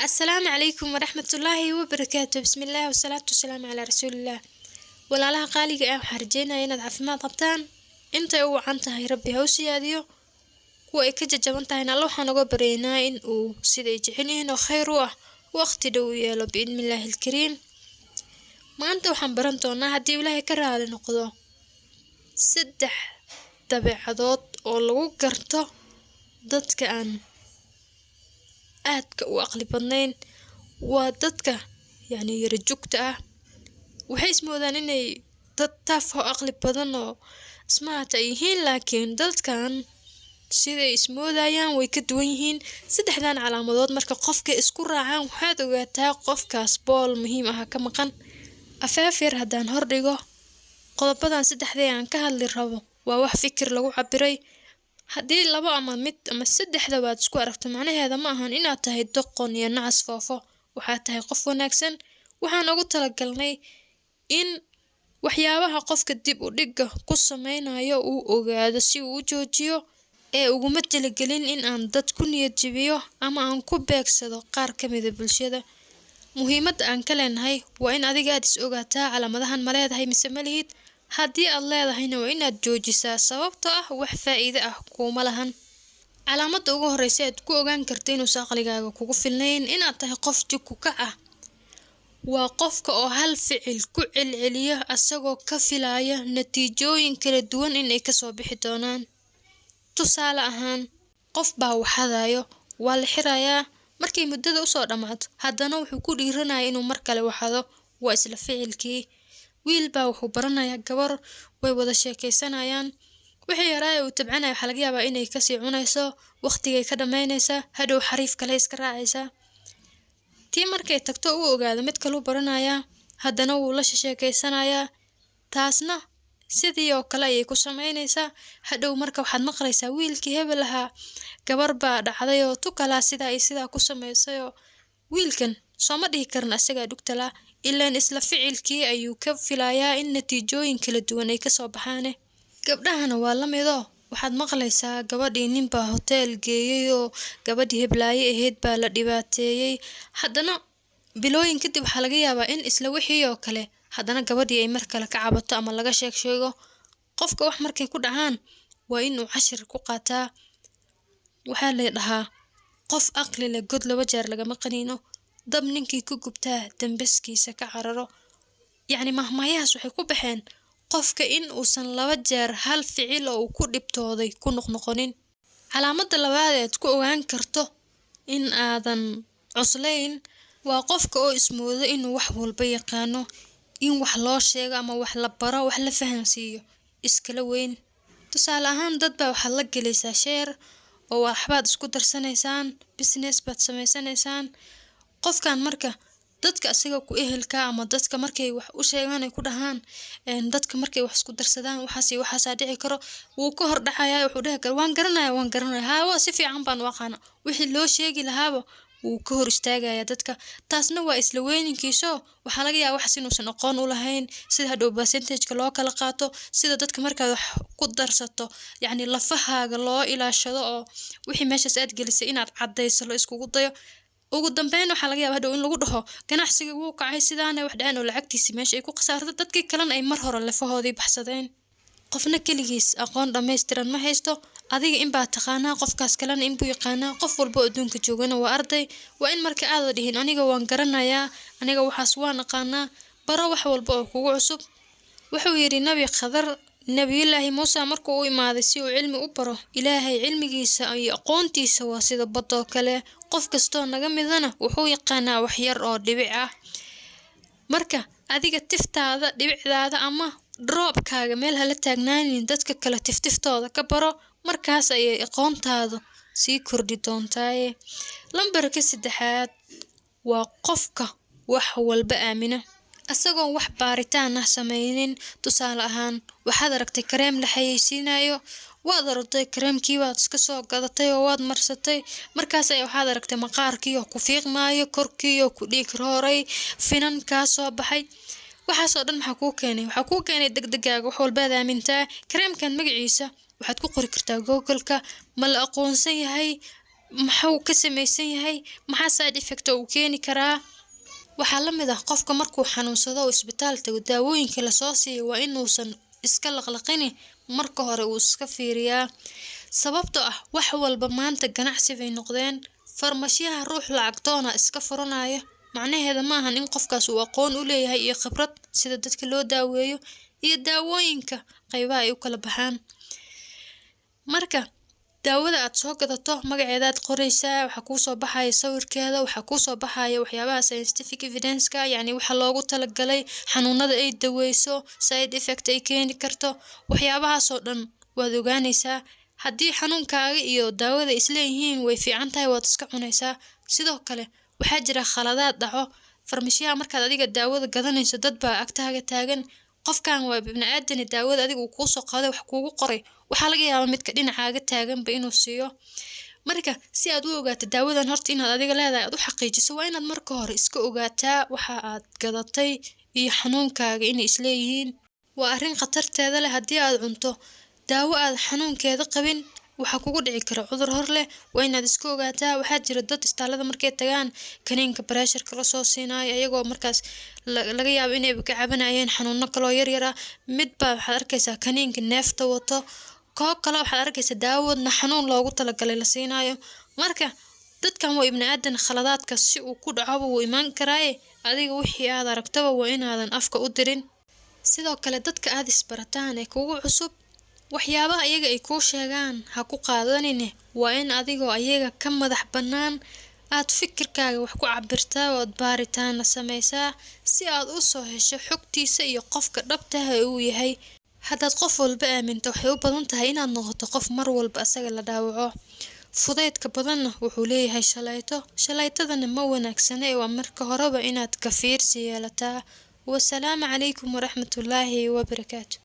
Asalaamu calaykum waraxmatullaahi wabarakaatu. Bismillaah wasalaatu wasalaamu calaa rasuulillaah. Walaalaha qaaliga ah, waxaan rajeynayaa inaad caafimaad qabtaan. Intay u wacan tahay Rabbi ha u siyaadiyo, kuwa ay ka jajaban tahayna Alla waxaan uga baryaynaa in uu siday jecel yihiin oo khayr u ah waqti dhow u yeelo, biidnillaahi alkariim. Maanta waxaan baran doonaa, haddii Ilaahay ka raali noqdo, saddex dabeecadood oo lagu garto dadka aan aadka u aqli badnayn. Waa dadka yacni yara jugta ah. Waxay ismoodaan inay dad taaf oo aqli badan oo smart ay yihiin, laakiin dadkan siday ismoodayaan way ka duwan yihiin. Saddexdan calaamadood marka qofka isku raacaan, waxaad ogaataa qofkaas bool muhiim ah ka maqan. Afeef yar haddaan hordhigo, qodobadan saddexdee aan ka hadli rabo waa wax fikir lagu cabiray. Haddii labo ama mid ama saddexdaba aad isku aragto, macnaheeda ma ahan inaad tahay doqon iyo nacas foofo. Waxaad tahay qof wanaagsan. Waxaan ugu talagalnay in waxyaabaha qofka dib u dhigga ku sameynayo uu ogaado si uu u joojiyo, ee uguma talagelin in aan dad ku niyad jabiyo ama aan ku beegsado qaar ka mida bulshada. Muhiimadda aan ka leenahay waa in adiga aad is ogaataa calaamadahan ma leedahay mise ma lihid. Haddii aad leedahayna, waa inaad joojisaa, sababtoo ah wax faa'iido ah kuuma lahan. Calaamadda ugu horreysa aad ku ogaan karto inuusan aqligaaga kugu filnayn, inaad tahay qof jug ku kac ah, waa qofka oo hal ficil ku celceliya asagoo ka filaya natiijooyin kala duwan inay kasoo bixi doonaan. Tusaale ahaan, qof baa waxadayo, waa la xirayaa. Markay muddada usoo dhammaato, haddana wuxuu ku dhiiranaya inuu mar kale waxado, waa isla ficilkii. Wiil baa wuxuu baranayaa gabar, way wada sheekaysanayaan. Wixii yaraa uu tabcanaya waxaa laga yaabaa inay kasii cunayso, waqtigay ka dhamaynaysaa, hadhow xariif kale iska raacaysaa. Tii markay tagto, uu ogaado mid kaluu baranayaa, haddana wuu la sheekeysanayaa, taasna sidii oo kale ayay ku sameynaysaa. Hadhow marka waxaad maqlaysaa, "Wiilkii hebel ahaa gabar baa dhacday oo tu kalaa sidaa iyo sidaa ku samaysayoo." Wiilkan sooma dhihi karna asagaa dhugtalaa, ilaan isla ficilkii ayuu ka filayaa in natiijooyin kala duwan ay kasoo baxaane. Gabdhahana waa la midoo, waxaad maqlaysaa, "Gabadhii ninbaa hoteel geeyey," oo "Gabadhii heblaaye ahayd baa la dhibaateeyey." Haddana bilooyin kadib waxaa laga yaabaa in isla wixii oo kale haddana gabadhii ay mar kale ka cabato ama laga sheeg sheego. Qofka wax markay ku dhacaan waa inuu cashir ku qaataa. Waxaa la dhahaa, "Qof aqli leh god laba jeer lagama qaniino, dab ninkii ku gubtaa dambaskiisa ka cararo." Yacni mahmaayahaas waxay ku baxeen qofka in uusan laba jeer hal ficil oo uu ku dhibtooday ku noqnoqonin. Calaamadda labaad eed ku ogaan karto in aadan cuslayn waa qofka oo ismoodo inuu wax walba yaqaano, in wax loo sheego ama wax la baro, wax la fahansiiyo iskala weyn. Tusaale ahaan, dad baa waxaad la gelaysaa share oo waxbaad isku darsanaysaan, business baad samaysanaysaan. Qofkan marka dadka asiga ku ehelka ama dadka markay wax u sheegaan, ay ku dhahaan, dadka markay wax isku darsadaan waxaas iyo waxaasaa dhici karo, wuu ka hor dhacayaa. Wuxuu dhihi kara, "Waan garanaya, waan garanaya, haa, waa si fiican baan u aqaana." Wixii loo sheegi lahaaba wuu ka hor istaagaya dadka. Taasna waa isla weyninkiiso. Waxaa laga yaaba waxaas inuusan aqoon u lahayn, sida hadhow percentageka loo kala qaato, sida dadka markaad wax ku darsato yacni lafahaaga loo ilaashado, oo wixii meeshaas aad gelisay inaad caddayso la iskugu dayo. Ugu dambeyn waxaa laga yaaba hadhow in lagu dhaho, "Ganacsiga wuu kacay, sidaana wax dhaceen," oo lacagtiisi meesha ay ku khasaarto, dadkii kalena ay mar hore lafahoodii baxsadeen. Qofna keligiis aqoon dhammaystiran ma haysto. Adiga inbaa taqaanaa, qofkaas kalena inbuu yaqaanaa. Qof walba oo adduunka joogana waa arday. Waa in marka aada dhihin, "Aniga waan garanayaa, aniga waxaas waan aqaanaa." Baro wax walba oo kugu cusub. Wuxuu yidhi Nabi Khadar Nabiyullaahi Muuse markuu u imaaday si uu cilmi u baro, "Ilaahay cilmigiisa iyo aqoontiisa waa sida badoo kale, qof kastoo naga midana wuxuu yaqaanaa wax yar oo dhibic ah." Marka adiga tiftaada, dhibicdaada ama dropkaaga meel hala taagnaanin, dadka kale tiftiftooda ka baro, markaas ayay aqoontaadu sii kordhi doontaaye. Lambarka saddexaad waa qofka wax walba aamina isagoon wax baaritaan ah sameynin. Tusaale ahaan, waxaad aragtay kareem la xayeysiinayo, waad aragtay kareemkii, waad iska soo gadatay oo waad marsatay. Markaas ayaa waxaad aragtay maqaarkii oo ku fiiqmaayo, korkii oo ku dhiig rooray, finan kaa soo baxay. Waxaasoo dhan maxaa kuu keenay? Waxaa kuu keenay degdegaaga. Wax walbaad aamintaa. Kareemkan magaciisa waxaad ku qori kartaa Google-ka, ma la aqoonsan yahay? Maxuu ka samaysan yahay? Maxaa side effect oo uu keeni karaa? Waxaa la mid ah qofka markuu xanuunsado oo isbitaal tago, daawooyinka lasoo siiyo waa inuusan iska laqlaqini, marka hore uu iska fiiriyaa, sababtoo ah wax walba maanta ganacsi bay noqdeen. Farmashiyaha ruux lacagtoona iska furanaya, macnaheeda ma ahan in qofkaas uu aqoon u leeyahay iyo khibrad sida dadka loo daaweeyo iyo daawooyinka qaybaha ay u kala baxaan. Marka daawada aad soo gadato, magaceedaad qoraysaa, waxaa kuusoo baxaya sawirkeeda, waxaa kuusoo baxaya waxyaabaha scientific evidence-ka, yacni waxa loogu talagalay, xanuunada ay daweyso, side effect ay keeni karto, waxyaabahaasoo dhan waad ogaanaysaa. Haddii xanuunkaaga iyo daawada isleeyihiin, way fiican tahay, waad iska cunaysaa. Sidoo kale waxaa jira khaladaad dhaco farmashiyaha. Markaad adiga daawada gadanayso, dad baa agtaaga taagan. Qofkan waa ibni aadani, daawada adiga uu kuusoo qaaday wax kuugu qoray, waxaa laga yaabaa midka dhinacaaga taaganba inuu siiyo. Marka si aad u ogaato daawadan horta inaad adiga leedahay, aad u xaqiijiso, waa inaad marka hore iska ogaataa waxa aad gadatay iyo xanuunkaaga inay isleeyihiin. Waa arrin khatarteeda leh. Haddii aad cunto daawo aad xanuunkeeda qabin, waxaa kugu dhici kara cudur hor leh. Waa inaad iska ogaataa. Waxaa jira dad istaalada markay tagaan kaniinka pressure-ka lasoo siinayo, iyagoo markaas laga yaabo inayba ka cabanayeen xanuuno kaloo yaryar ah. Mid baa waxaad arkaysaa kaniinka neefta wato, koo kale waxaad arkaysaa daawadna xanuun loogu talagalay la siinayo. Marka dadkan waa ibni aadan, khaladaadka si uu ku dhacoba wuu imaan karaaye, adiga wixii aad aragtaba waa inaadan afka u dirin. Sidoo kale dadka aad isbarataan ee kugu cusub, waxyaabaha iyaga ay kuu sheegaan ha ku qaadanine. Waa in adigoo ayaga ka madax bannaan aad fikirkaaga wax ku cabirtaa oo aad baaritaana sameysaa, si aad u soo hesho xogtiisa iyo qofka dhabtaha ee uu yahay. Haddaad qof walba aaminto, waxay u badan tahay inaad noqoto qof mar walba asaga la dhaawaco. Fudaydka badanna wuxuu leeyahay shalayto, shalaytadana ma wanaagsana ee waa marka horeba inaad ka fiirsi yeelataa. Wasalaamu calaykum waraxmatullaahi wabarakaatu.